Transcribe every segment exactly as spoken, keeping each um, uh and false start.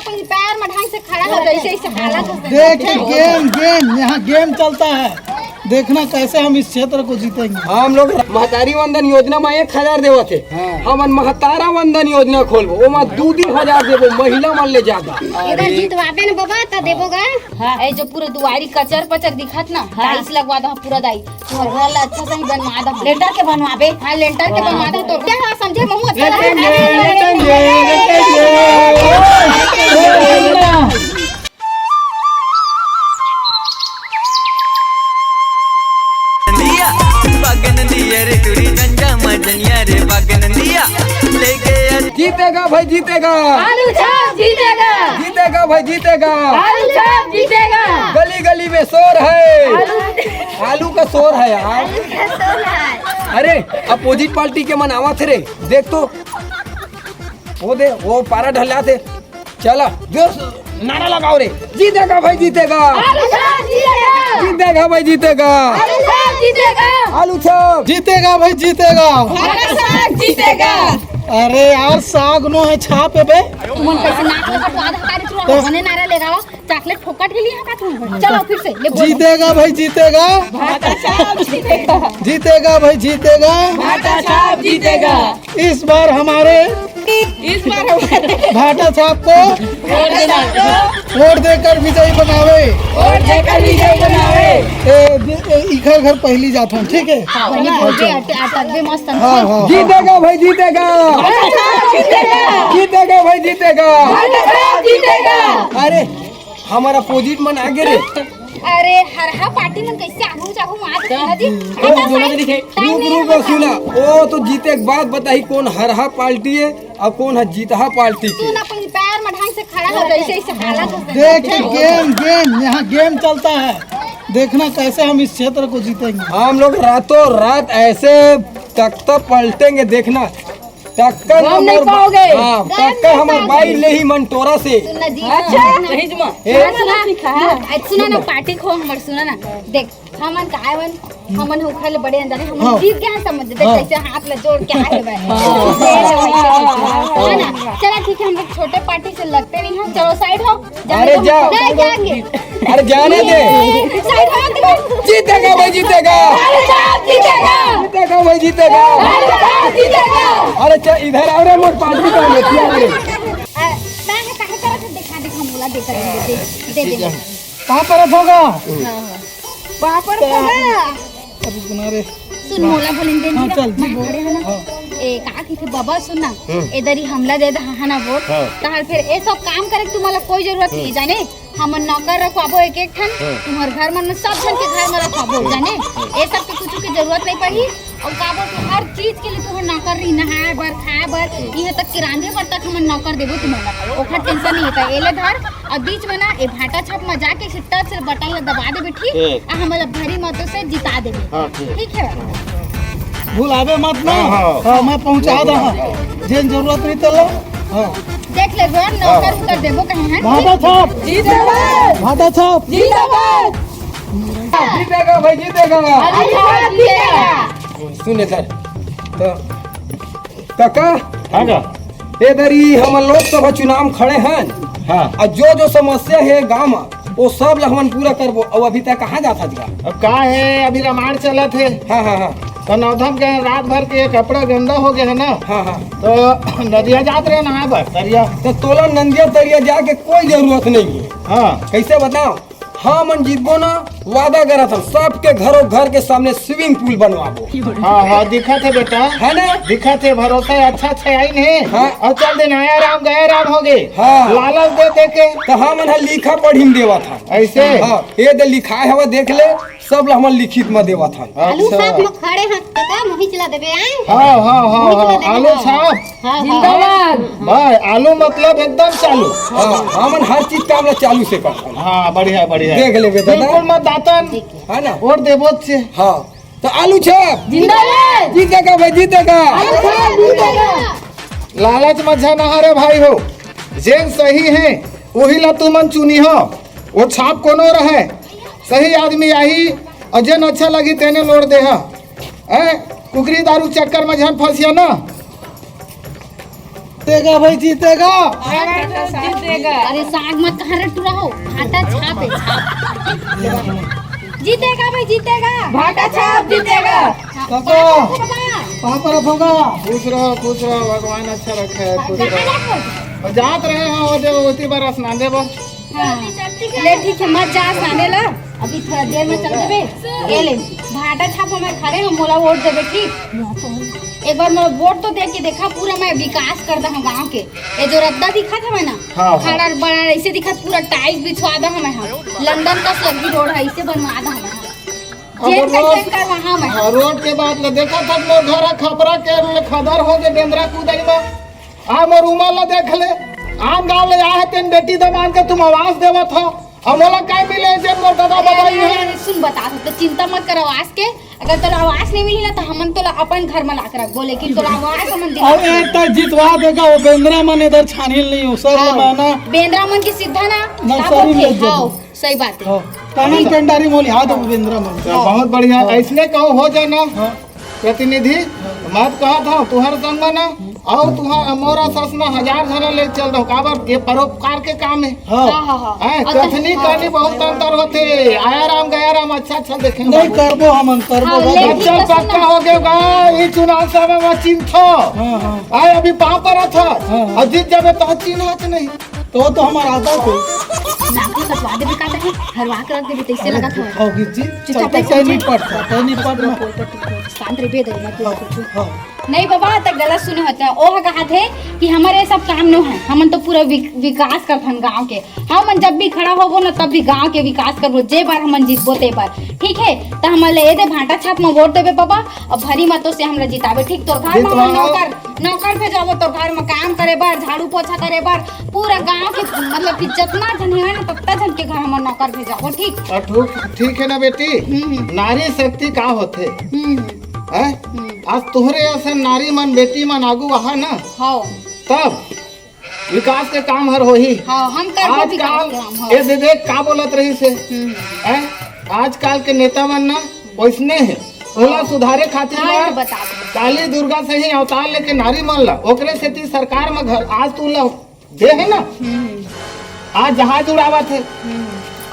पैर में ढंग से खड़ा हो, जैसे इसे हालत हो। देख, ये गेम, गेम, यहाँ गेम चलता है। देखना कैसे हम इस क्षेत्र को जीतेंगे। हम लोग महतारी वंदन योजना में एक हजार देवत हे। हाँ। हमन महतारा वंदन योजना खोलबो, ओमा दू तीन हजार देबो, महिला मन ले ज्यादा। इधर जीतवाबे न बाबा, त देबो गा। हाँ। ए जो पूरा दुआरी कचर पचर दिखत ना, हाँ। टाइल्स लगवा दो पूरा दाई। घर ला अच्छा से ही बनवा दो। लेंटर के बनवाबे। हाँ, लेंटर के बनवा दो। तो क्या हाँ, समझे महू अच्छा लगे। दिया, बगन दिया रे टूरी गंजा मजनिया रे बगन दिया, लेके आ जीतेगा भाई, जीतेगा। आलू छाप जीतेगा। जीतेगा भाई, जीतेगा। आलू छाप जीतेगा। गली गली में शोर है। आलू का शोर है यार। अरे, अपोजिट पार्टी के मन आवत रे। देख तो, वो दे, वो पारा ढलात हे। चला, जोर से नारा लगाओ रे। जीतेगा भाई, जीतेगा। आलू छाप जीतेगा। जीतेगा भाई, जीतेगा। आलू छाप जीतेगा। आलू छाप। जीतेगा भाई, जीतेगा। भारत साग जीतेगा। अरे यार, साग नो है, छाप है बे। तुमन कैसे नाक में कटवा दे, हकारी चुरा होने नारा ले रहा हो। चॉकलेट फोकट के लिए का तुम? चलो फिर से, ले बोलो। जीतेगा भाई, जीतेगा। भारत साग जीतेगा। जीतेगा भाई, जीतेगा। भारत साग जीतेगा। इस बार हमारे इस बार हमारे भाटा छाप को वोट देना। वोट देकर विजयी बनावे। वोट देकर विजयी बनावे। ए, दि- ए, इखर घर पहली जात हूँ, ठीक है? हाँ, वही बोल के अट-, अटक भी मस्त है। हाँ, हाँ। जीतेगा भाई, जीतेगा। भारत साग जीतेगा। जीतेगा भाई, जीतेगा। भारत साग जीतेगा। अरे, हमारा अपोजिट मन आगे रे। अरे हरहा पार्टी मन कैसे आगू जागू मार देते ना जी। रुक, रुक, रुक, सुना। ओ तो जीते के बाद बताही कौन हरहा पार्टी है और कौन है जीतहा पार्टी तू के। ना अपन पैर में ढंग से खड़ा हो, जैसे इसे हालत हो। देख, गेम, गेम, यहाँ गेम चलता है। देखना कैसे हम इस क्षेत्र को जीतेंगे। हम लोग रातों रात ऐसे तख्ता पलटेंगे, देखना। टक्कर गम नहीं हमार बा- पाओगे। हाँ, टक्कर हमार बाई ले ही मंटोरा से। सुन ना जी। अच्छा। नहीं जुमा। ए, सुना, सुना, सुना ना, पार्टी खो हमर, सुना ना। देख, हमन काय वन, हमन उखर ले बड़े अंदर, हमन हाँ। जीत गए हैं, समझ। देख, हाँ। कैसे हाथ ले जोड़ के आए हुए हैं। है ना? चला ठीक है, हम लोग छोटे पार्टी से लगते नहीं हैं। चलो साइड हो। जाने अरे दो। जाओ। नहीं जाएंगे। अरे जाने दे। साइड हो। जीतेगा भाई, जीतेगा। भारत साग जीतेगा। जीतेगा भाई, जीतेगा। भारत साग जीतेगा। अरे चा-, इधर आओ रे, मोर पार्टी का लेती आ रे। अ, मैं है, काहे तरह से दिखा, दिखा, मोला दे कर दे, दे, दे, दे। कहाँ पर होगा? पापड़ तो है। अरे सुना रे। सुन, मोला बोलिन दे, हाँ, दे, चल, जी, मैं बोल। खड़े हन ना। हाँ। ए, का किथे बाबा, सुन ना। ए दरी हमला दे दहा ना बोल। तहार फिर ए सब काम करे के तुम्हारा कोई जरूरत नहीं, जाने? हमन नौकर रखवाबो एक एक ठन, तुम्हार घर मन में सब झन के घर में रखवाबो, जाने? ए सब के कुछ के जरूरत नहीं पड़ी। और का बोल, तू हर चीज के लिए तुम्हार नौकर रही, नहाए बर, खाए बर, यहाँ तक कि रांधे बर तक हमन नौकर देबो तुम्हारा। ओखर टेंशन नहीं होता। एले धर, और बीच में ना, ए भाटा छाप में जाके सिट्टा से बटन ला दबा दे बेटी। आ हमला भरी मतों से जिता देबे। ठीक है? भुलावे मत ना। हाँ, मैं पहुँचा दे। हाँ, जेन जरूरत नहीं तेला। हाँ। देख ले, जोर नौकर उकर देबो कहीं है। भाटा छाप। जिंदाबाद। भाटा छाप। जिंदाबाद। जीतेगा भाई, जीतेगा। अरे जीतेगा। सुन ले सर, तो काका, हाँ का? ए दरी हमन लोकसभा चुनाव में खड़े हैं। हाँ। और जो जो समस्या है गांव में, वो सब ला हमन पूरा करबो। और अभी तक कहाँ जात हस गा? अब का है, अभी रामायण चलत है। हाँ, हाँ, हाँ। तो नौधम के रात भर के कपड़ा गंदा हो गया है ना, हाँ, हाँ। तो नदिया जात रहे नहाए बर तरिया। तो तोला नंदिया तरिया जाके कोई जरूरत नहीं है। हाँ। कैसे बताओ, हमन जीतबो ना, वादा करत हम, सबके घरों घर के सामने स्विमिंग पूल बनवाबो। हाँ, हाँ, दिखत है बेटा। है ना? दिखत है, भरोसा है, अच्छा अच्छा आई नहीं। हाँ। और चल दे, आया राम गया राम हो गए। हाँ। लालच दे दे के। तो हमन ह लिखा पढ़ी में देवत हन। ऐसे? हाँ, ये दे लिखाए हवा, देख ले, सब ला हमन लिखित में देवत हन। आलू अच्छा। साग में खड़े हैं, तो का मुही चला देबे, आए? हाँ, हाँ, हाँ, मुही चला हाँ, देबे, आलू हाँ। छाप। हाँ, हाँ। भाई, आलू मतलब एकदम चालू। हाँ, हमन हर चीज काम ला चालू से करथन। हाँ, बढ़िया, बढ़िया। देख ले बेटा। बिल्कुल मत दातन। ठीक है। है ना? वोट देबो से। हाँ, तो आलू छाप। जिंदाबाद। जीतेगा भाई, जीतेगा। आलू साग जीतेगा। लालच मत झन हरे भाई हो, जेन सही है वही ला तुमन चुनी हो। वो छाप कोनो रहे, सही आदमी आही, और जेन अच्छा लगी तेने लोड़ दे हा। हैं? कुकरी दारू चक्कर में झन फंसिया ना। जीतेगा भाई, जीतेगा। जीतेगा। अरे साग मत कहाँ रे टूरा हो, भाटा छाप है, छाप। जीतेगा भाई, जीतेगा। भाटा छाप जीतेगा। हाँ, काका, पापा, पापा। पापा रखोगा। खुश रहो, खुश रहो, भगवान अच्छा रखे, खुश रहो। और जात रहे हैं, वो जो उसी बार स्नान देबो। हाँ। ले ठीक है, मत जा साने ला, अभी थोड़ा देर में चल देबे। ये ले, भाटा छाप हमारे खड़े हम, मोला वोट देबे, ठीक? एक बार मोला वोट तो दे के देखा, पूरा मैं विकास कर दा हूँ गाँव के। ये जो रद्दा दिखत हवे ना, हाँ, हाँ। खड़ा बड़ा ऐसे दिखत, पूरा टाइल्स बिछवा दा हूँ मैं, हाँ। लंदन का सभी रोड है, इसे बनवा दा हूँ मैं, हाँ। अब जेन का रोड, जेन करवा मैं। हाँ, रोड के बात ले देखा था, मोर घर है खपरा के खदर हो गए, बेंदरा कूदई में। आ मोर उमर ला देख ले, आन गाँव ले आए तेन बेटी दमान के तुम आवास देवत हो, अब मोला काय मिले जे मोर दादा बाबा ही है। अरे, सुन बता, तो चिंता मत कर आवास के, अगर तोला आवास नहीं मिली ना तो हमन तोला अपन घर में लाके रखबो, लेकिन तोला आवास हमन दिला अब एक तो जितवा देगा वो बेंदरा मन इधर छानिल नहीं हो सर हाँ, माना। बेंदरा मन की सीधा ना ना, का सही बोलथे? में जब हाँ, सही बात है। हाँ, कानून पेंडारी मोली हाथ वो बेंदरा मन। तो बहुत बढ़िया, हाँ। ऐसने कहो हो जाए ना। हाँ। प्रतिनिधि, मत कहा था, तुहर संग में ना, अउ तुहर मोरा सस ना हजार झना ले चल दो, काबर ये परोपकार के काम है। हाँ। हाँ, हाँ, हाँ। हैं, और कथनी हाँ। कहनी बहुत अंतर होते, आया राम गया राम, अच्छा अच्छा देखे नहीं, बाबू। करबो हमन, करबो हाँ, बाबू। ले अच्छा, ठीक है, पक्का सुना। हो गया गा, ये चुनाव समय में चिंता। हाँ, हाँ। आए अभी पाँव पर था, हाँ, हाँ। और जीत जावे तो चिन्ह हाथ नहीं। तो वो तो हमारा आदत है। नाक में कटवा देबे का ताकि हरवा के रख देबे, तैसे लगत हवे। खाओ गिच्ची, चुपचाप चलता बैठ, कहीं नहीं चुपचाप। पड़ता, कहीं नहीं पड़ता। बोल पट्टी को, शांत रहिबे, दे ना हाँ, कुछ। हाँ। नहीं बाबा, त गलत सुने होते हैं। ओह कहा थे कि हमारे सब काम नो है, हमन तो पूरा विक-, विकास करथन गांव के। हमन जब भी खड़ा होबो ना, तब भी गांव के विकास करबो। जे बार हमन जीतबो ते बार, ठीक है? त हमन ले ए दे भाटा छाप में वोट देबे बाबा, और भरी मतों से हमरा जिताबे, ठीक? तोर घर में जितवाओ। नौकर नौकर भेजाबो, तोर घर में काम करे बर, झाड़ू पोछा करे बर, पूरा गांव के मतलब कि जितना झन है ना, तत्ता झन के घर हमर नौकर भेजाबो, ठीक? और ठीक, ठीक है ना बेटी? हम्म। नारी शक्ति का होथे? हम्म। हैं? हम्म। आज तोहरे असन नारी मन, बेटी मन आगू आहा ना, हाँ। तब विकास के काम हर होही। हाँ, हम करबो विकास आजकल के काम, हाँ। ये दे देख का बोलत रहिस हे? हम्म। हैं? आजकल के नेता मन ना वैसने है। ओला हाँ। सुधारे खातिर हाँ, ना ये बता दो। काली दुर्गा से ही अवतार लेके नारी मन ला, ओकरे सेती सरकार में घर आज तू ला दे है ना। हम्म। आज जहाज उड़ावत है। हम्म।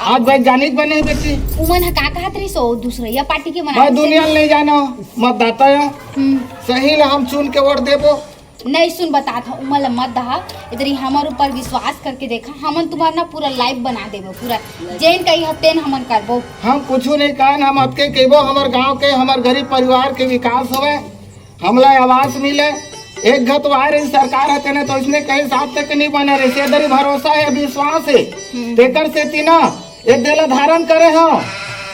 आज वैज्ञानिक बने है बेटी। उमन ह का कहत रहिस ओ दूसरैया पार्टी के मैं मनाली से? दुनिया ले जाना मतदाता है। हम्म। सही ला हम चुन के वोट देबो। नहीं सुन, बतात हूँ, उमन ल मत दहा। इधर ही हमर ऊपर विश्वास करके देखा, हमन तुम्हार ना पूरा लाइव बना देबो, पूरा जेन कही ह तेन हमन करबो। हम कुछ नहीं कहन, हम अतके कहिबो, हमर गांव के, हमर गरीब परिवार के विकास होवे, हमला आवास मिले। एक घत वायर सरकार हते ने तो इसने कहीं साथ तक नहीं बने रहे, से इधर ही भरोसा है, विश्वास है। हम्म। तेकर सेती ना एक देला धारण करे हो।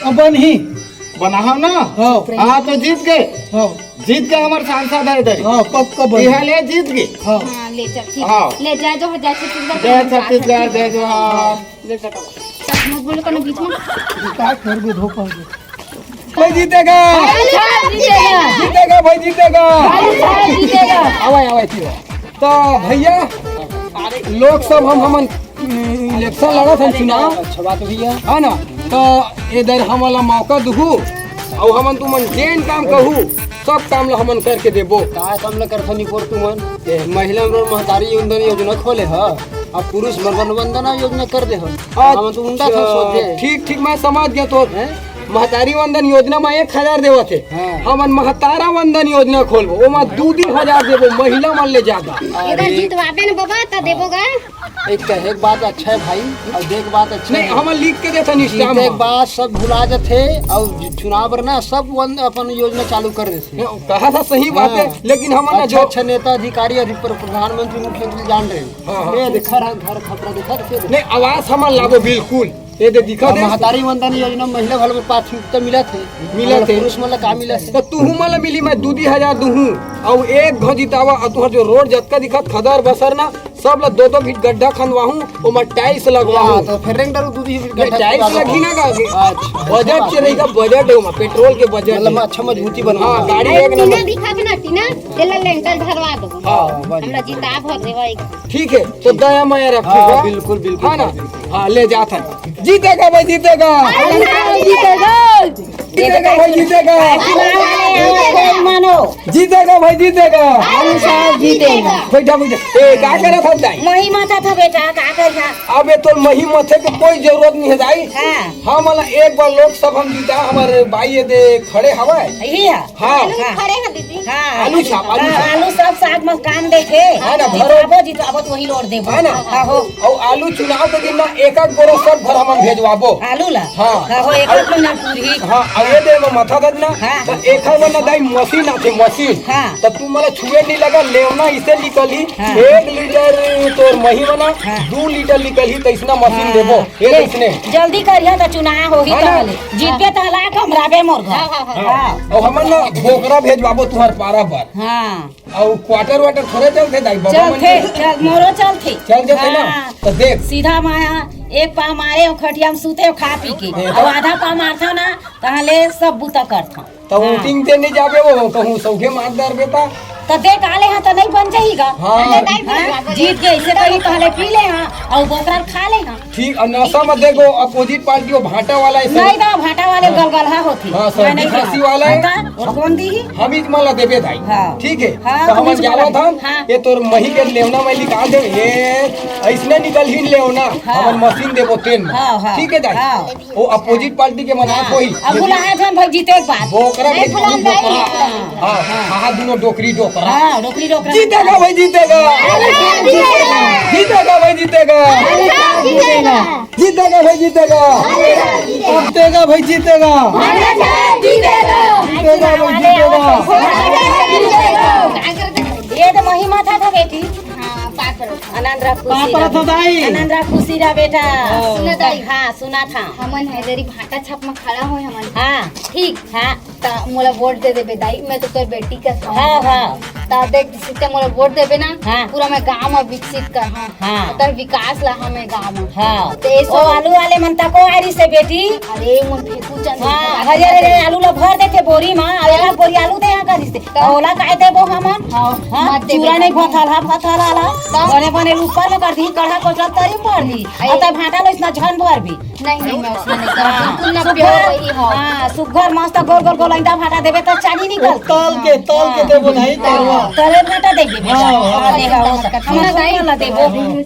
अब बनही। बनाहो ना? हाँ। हाँ, तो जीत गए। हाँ। जीत गए हमारे सांसद है इधर। हाँ, पक्का बन। ये ले जीत गए। हाँ। हाँ, ले चल, ठीक। हाँ। ले जाए जो हजार छत्तीसगढ़ जय छत्तीसगढ़, जय जोहार। ले चल। मत बोलो कोनो बीच में। का कर दे धोखा दे। भाई जीतेगा। भाई साहब जीतेगा। जीतेगा, भाई जीतेगा। भाई साहब जीतेगा। आवाए, आवाए, ठीक है। तो भैया, लोग सब हम, हमन इलेक्शन लड़त हन, चुनाव। अच्छा बात भैया। है ना? तो इधर हमला मौका दुहू, अउ हमन तुमन जेन काम कहू, सब काम ला हमन करके देबो। का काम ला करथन निपोर तुमन? ए, महिला मन महतारी वंदन योजना खोले ह, अब पुरुष मन वंदना योजना कर दे ह। अच्छा, हमन तो उल्टा था सोचे। ठीक, ठीक, मैं समझ गया तो। हैं? महतारी वंदन योजना में एक हजार देवत है। हाँ। हमन महतारा वंदन योजना खोलबो, ओमा दू दू हजार देबो, महिला मन ले ज्यादा। इधर अरे। जीतवाबे न बाबा, त देबो गा। एक कहे के बात अच्छा है भाई, और देख बात अच्छा नहीं, है। हम लिख के देथन स्टैम्प। जीते के बाद सब भुला जथे, और चुनाव बर ना सब वन अपन योजना चालू कर देथे। नहीं, कहा था सही बात है, हाँ। लेकिन हम ना अच्छा, जो अच्छा नेता, अधिकारी, अधि-, प्र-, प्रधानमंत्री, मुख्यमंत्री जान रहे हैं। हाँ, हाँ। ये देखा रहा, घर खपरा देखा, देखा। नहीं, आवास हम लागो बिल्कुल। ये दे दिखा अब दे। महतारी वंदन योजना महिला वाला में प्राथमिकता मिला थे। मिला थे। पुरुष वाला का मिला थे? तो तुहू मन ला मिली, मैं दू दू हजार दूहू, और एक घो जितावा, और तुहर जो रोड जतका दिखत खदर बसर ना, सब ला दो दो फीट गड्ढा खनवाहूँ, ओमा टाइल्स लगवाहूँ। हाँ, तो फिर रेंग डालो, दू दू फीट मैं गड्ढा टाइल्स खुदा लगही दो। ना का? अच्छा। बजट से रहेगा, बजट है ओमा, पेट्रोल के बजट मतलब है। अच्छा मजबूती बनवा। हाँ, गाड़ी अरे एक टीना नंबर। दिखा दो ना, टीना, तेला लेंटर धरवा दो। हाँ, बस। हमरा जिता भर देवा एक। ठीक है, तो दया माया रखे हाँ, बा। बिल्कुल, बिल्कुल, हाँ ना? बिल्कुल। हाँ, ले जात हन। जीतेगा भाई, जीतेगा। जीतेगा। जीतेगा भाई, जीतेगा। जीतेगा भाई, जीतेगा। आलू साहब जीतेगा। बैठा, बैठा। ए, का करत हव दाई? मही माथा था बेटा, का करिहा? अबे तोर मही माथे के कोई जरूरत नहीं है दाई। हाँ। हमन ला एक बार लोकसभा में जीता, हमर बाई ये दे खड़े हवय। यही है। हाँ। आलू हाँ। खड़े हैं दीदी। हाँ। आलू छाप, आलू हाँ, छाप। आलू सब साग में काम देथे। हाँ ना, भरो। जिताबो, जिताबो तो वही लोड देबो। है ना? हाँ हो। अउ आलू चुनाव के दिन ना एक एक बोरा सब घर हमन भेजवाबो। आलू ला? हाँ। हाँ हो, एक एक मन पूरी। हाँ, अब ये दे में माथा दर्द ना, हाँ। तो एक हर मन दाई मशीन आथे, मशीन। हाँ। तो तू मला छुए नहीं लगा, लेवना इसे निकली, हाँ। एक लीटर तोर मही बना, हाँ। दो लीटर निकली, तो इसना मशीन हाँ। देबो। ये ले, तो इसने। जल्दी करिहा तो चुनाव होही है ना? तहले। जीतबे तहला कमराबे मोर घर। हाँ, हाँ, हाँ। हाँ। अउ हमन ना बोकरा भेजवाबो तुहर पारा बर। हाँ। अउ क्वार्टर वाटर थोड़े चलथे दाई, बाबा मन चलथे, के? चल, मोरो चलथे। चल जथे ना? हाँ। तो देख। सीधा माया एक पाव मारे अउ खटिया में सूते अउ खा पी के। देखा? अउ आधा पाव मारथव ना, तहले सब बूता करथव। तो हाँ। वोटिंग दे नहीं जाबे वो, कहूँ सौखे मार दर बेटा। तो दे काले हाँ तो नहीं बन जाही गा। हाँ। हाँ, जीत गए, इसे कहीं पहले पी ले हाँ, अउ बोकरा खा ले हाँ। ठीक, अउ नशा मत देखो, अपोजिट पार्टी वो भाटा वाला है, नहीं बा, भाटा वाले गलगल हा होती। हाँ, मैं सर्दी नहीं खांसी जाऊँ। वाला है। बता, और कौन दी? हम ही तुम्हारा देबे दाई। हाँ। ठीक है? हाँ, तो तो हमन मुझे जावा लगा। था, हाँ। ये तोर मही के लेवना मैं निकाल दे, ये ऐसने निकल ही लेवना, हाँ। हमन मशीन देबो तेन में। हाँ, हाँ। ठीक है दाई? हाँ। वो अपोजिट पार्टी के मना हाँ। कोई। अब ये बुलाया था भाई जीते एक बार। बोकरा नहीं के बुलाया दूनो भाई। डोकरा। हाँ, हाँ, हाँ, दोनों डोकरी डोकरा। हाँ, डोकरी डोकरा। जीतेगा भाई, जीतेगा। जीतेगा। जीतेगा भाई, जीतेगा। जीतेगा। जीतेगा भाई, जीतेगा। जीतेगा भाई, जीतेगा। जीतेगा भाई, जीतेगा। ये तो महिमा था, था बेटी। हाँ, पाँच परत। आनंद रहा, खुशी पाँच परत रहा। था दाई। आनंद रहा, खुशी रहा बेटा। हाँ। सुना दाई। हाँ, सुना था। हमन है जरी भाटा छाप में खड़ा होय हमन। हाँ। ठीक। हाँ। त मोला वोट दे देबे दाई, मैं तो तोर बेटी कस हँव। हाँ, हाँ। त देख, जइसे मोला वोट देबे ना, हाँ। पूरा मैं गाँव म विकसित करहूँ। हाँ। त विकास ला हमें गाँव म। हाँ। त ए ओ सब आलू वाले मन तको आ रहिस हे बेटी। अरे, मन फेंकू चंद। हाँ, हरियर, हरियर आलू ला भर देथे बोरी म, अउ एक बोरी आलू दे यहाँ कर रहिस हे। त ओला काय देबो हमन? हाँ, हाँ, मत देबे चूरा नहीं दाई। भथल, हाँ, भथल आला। त बने, बने ऊपर में कर दी, कढ़ा कोचला तरी म भर दी। अरे। अउ तब भाटा लो इसना झन भर भी। नहीं, नहीं, मैं उसमें नहीं करूँ। हाँ, बिल्कुल ना, सुग्घर, pure वही हो। हाँ, सुग्घर मस्त गोल गोल गोल अंडा भाटा देबे त चानी निकल। तल के, तल के हाँ। देबो नहीं, हाँ, तरुआ। तले भाटा देबे बेटा। हाँ, हाँ। हाँ, देखा हो तो। हम सुग्घर ला देबो।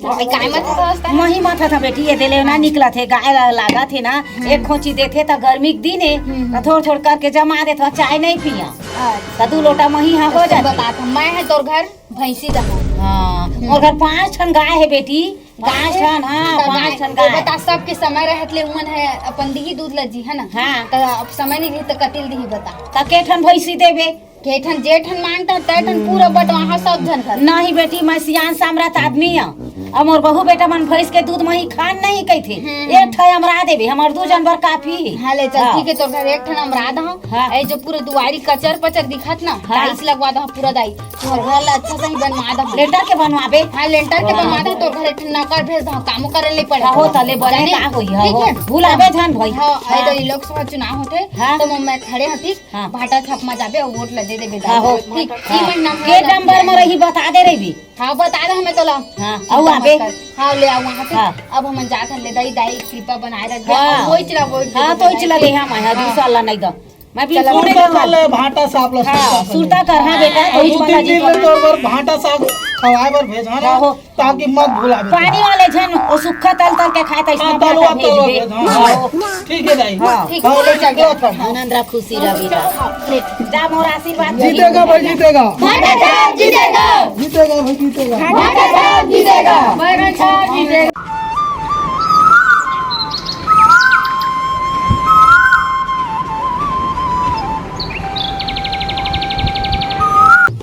अरे, काय मत समझता है? मही माथा था बेटी, ये देले ना निकला थे, गाय ला-, लागा थे ना, हम्म। एक खोची देथे त गर्मी के दिन है, हम्म। त थोड़ थोड़ करके जमा देथे, चाय नहीं पिया। अच्छा। त दू लोटा मही हाँ हो तो जाथे। बता था, मैं है तोर घर भैंसी दहा। हाँ, हम्म। मोर घर पाँच ठन गाय है बेटी। पाँच ठन, हाँ, त पाँच गाय, ठन तो गाय। बता, सबके समय रहत ले उमन है अपन दिही दूध ल जी, है ना? हाँ। त अब समय नहीं रही त कतिल दिही बता। त के ठन भैंसी देबे? के ठन, जे ठन मांगता, ते ठन पूरा बंटवाहा सब झन घर। नहीं बेटी, मैं सियान सामरथ आदमी हूँ। अब मोर बहू बेटा मन भैंस के दूध मही खान नहीं कहथे। हम्म। एक ठन अमरा देबे, हमर दू जन बर काफी। हाँ, ले चल, हाँ। ठीक है, तोर घर एक ठन अमरा दहूँ। हाँ। ए जो पूरा दुआरी कचर पचर दिखत ना, हाँ। टाइल्स लगवा दहूँ पूरा दाई। तोर घर ला अच्छा सही बनवा दहूँ। लेंटर के बनवाबे? हाँ, लेंटर के हाँ। बनवा दहूँ, तोर घर एक ठन नौकर भेज दहूँ, कामो करे ले पड़े। हाँ, हो तले बने जाने? का होई, हाँ, जाने? हो। ठीक है? भुलाबे झन भई। हाँ, हाँ। ए तो लोकसभा चुनाव होथे, हाँ। तो मैं खड़े हूँ, ठीक? हाँ। भाटा छाप मा जाबे अउ वोट ला दे देबे, हाँ, हो। ठीक, हाँ। ई महीना के नंबर में रही, बता दे रही भी। हाँ, बता दे हमें तोला। हाँ, चिंता अउ मत आबे। कर। हाँ, ले आऊ वहाँ पे। हाँ। अब हमन जात हन ले दाई, दाई कृपा बनाए रख दे। हाँ। कोई चला वोट दे हाँ, दे तो दाई। चला दे, हाँ, मैं, हाँ, हाँ। दूसरा ला नहीं दो। मैं भी चला सुनने सुरता का कर ले, भाटा साफ ला हाँ, सुरता कर। सुरता कर, हाँ, बेटा, दो कोई तीन चला दिन जी ले तोर बर भाटा साफ खवाए बर भेज, हाँ, हाँ, हो। ताकि मत भुलाबे। पानी वाले झन, वो सुक्खा तल तल के खाए, त इसमें हाँ, तलवा, भाटा भेज तलवा दे। भेज, हाँ, हाँ। हाँ। ठीक है दाई। हाँ। ठीक हाँ, है, ले चल, चल, चल। चल। आनंद रहा, खुशी रहा बेटा। जा मोर आशीर्वाद जीतेगा भाई, जीतेगा। भाटा साहब जीतेगा। जीतेगा भाई, जीतेगा। भाटा साहब जीतेगा। बैगन साहब जीतेगा।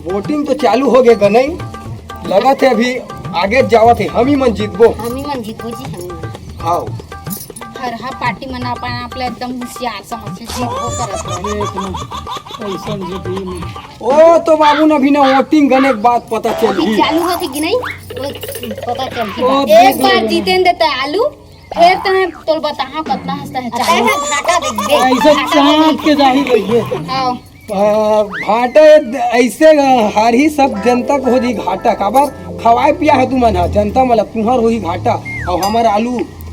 वोटिंग तो चालू हो गए गनई, लगत हे अभी आगे जावत हे, हम ही मन जीतबो। हम ही मन जीतबो जी, हम ही मन। आओ। हर हा पार्टी मन अपन आप ला एकदम होशियार समझ के जीतबो करत हे। अरे इतना पैसा जीती नहीं। ओ तो बाबू न अभी ना वोटिंग गने के बाद पता अभी चलही। चालू होती कि नहीं? वो पता चलती ओ, बात। एक देख बार ले। जीतेन देता है आलू, फिर तने तोल बताहा कितना हंसता है अतः चालू। है भाटा देख दे। ऐसे भाटा चाट देख। के जाही भैया। हाँ। आ, भाटा ऐसे हारही सब जनता को होही घाटा। काबर खवाए पिया है तुमन हा, जनता मतलब तुम्हर होही घाटा। अउ हमर आलू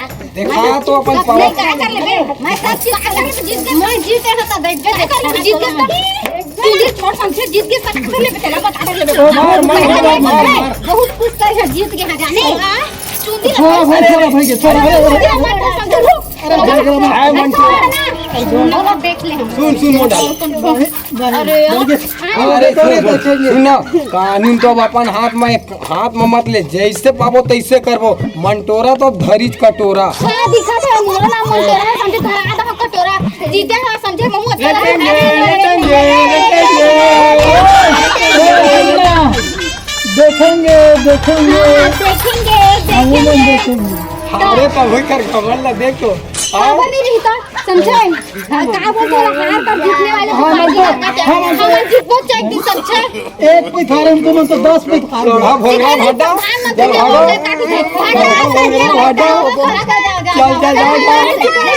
देखा तो अपन पावर। नहीं, का कर लेबे? मैं सब चीज का कर लेबे, जीत के, मैं जीते हंव त देखबे, देखा कर लेबे, जीत के सब। तू जीत छोड़, समझे, जीत के सब कर लेबे, तेला बता कर लेबे। ओ मार, मार, मार, मार, मार। बहुत खुश कर है, जीत के हंव जाने। चुंदी छोड़, भाई, छोड़, भाई, छोड़, अरे, अरे, अरे। अरे, भाई, भाई, भाई। अरे, भाई, भाई। चलो, देख ले हम। सुन, सुन, मोटा। अरे, अरे, अरे, सुन, सुन, सुन ना, कानून तो अब अपन हाथ में, हाथ में मत ले, जैसे पाबो तैसे करबो। मंटोरा तो धरीच कटोरा। का दिखत हे? मोला ना मंटोरा हे, समझे, धरा दो कटोरा। जीते हो, समझे, महू अच्छा लगे। देखेंगे, देखेंगे। हाँ, देखेंगे, हम लोग देखेंगे। देखेंगे। अरे, तो वही कर, खबर ला देख तो। खबर नहीं रही तो। समझे? हाँ, का बोलते हो, हार कर जीतने वाले को हाँ, पार्टी हम तो, करना चाहिए। हम तो हम जीतबो चाहिए, समझे? एक पीठ हारे, हमको मन तो दस पीठ हार। थोड़ा भोलवा भाटा। प्रधानमंत्री ने बोला, काटू थे। भाटा, भाटा, भाटा। चल, चल, जाओ, जाओ।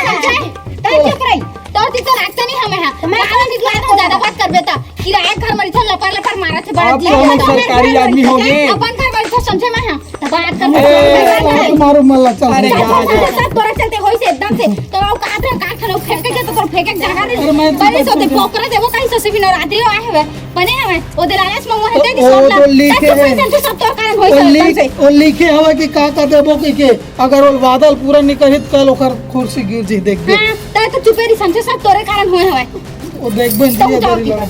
समझे? तब चुप रही। तोर तीर तो राखता नहीं हमें, हाँ। मैं गाना निकला तो ज्यादा बात करबे ता। किराया घर मरी था, लपर लपर मारा थे, बड़ा अब जी तो हम का सरकारी आदमी हो गए। अपन घर मरी था, समझे मैं, हाँ। बात कर। ए, मारो मल्ला, चल। अरे, जा, जा। सब तोरा चलते होई से एकदम से। तो वो काट रहा, काट खलो, फेंक के तो फेंक के जगह नहीं। अरे, मैं तो पहले से दे पोकरा देबो कहीं से भी नवरात्रि आए हवे, बने हवे। वो दिलालस में वो है, ओ, तो लिखे है। सब तोर कारण होई से एकदम से। वो लिखे हवे कि का का देबो कि के, अगर वो बादल पूरा निकलित कल ओकर कुर्सी गिर जी, देख, देख। हाँ, त तो चुपे रही, समझे, सब तोरे कारण होए हवे। वो देख बन तो दिया उठाओ तेरी की लड़ाई।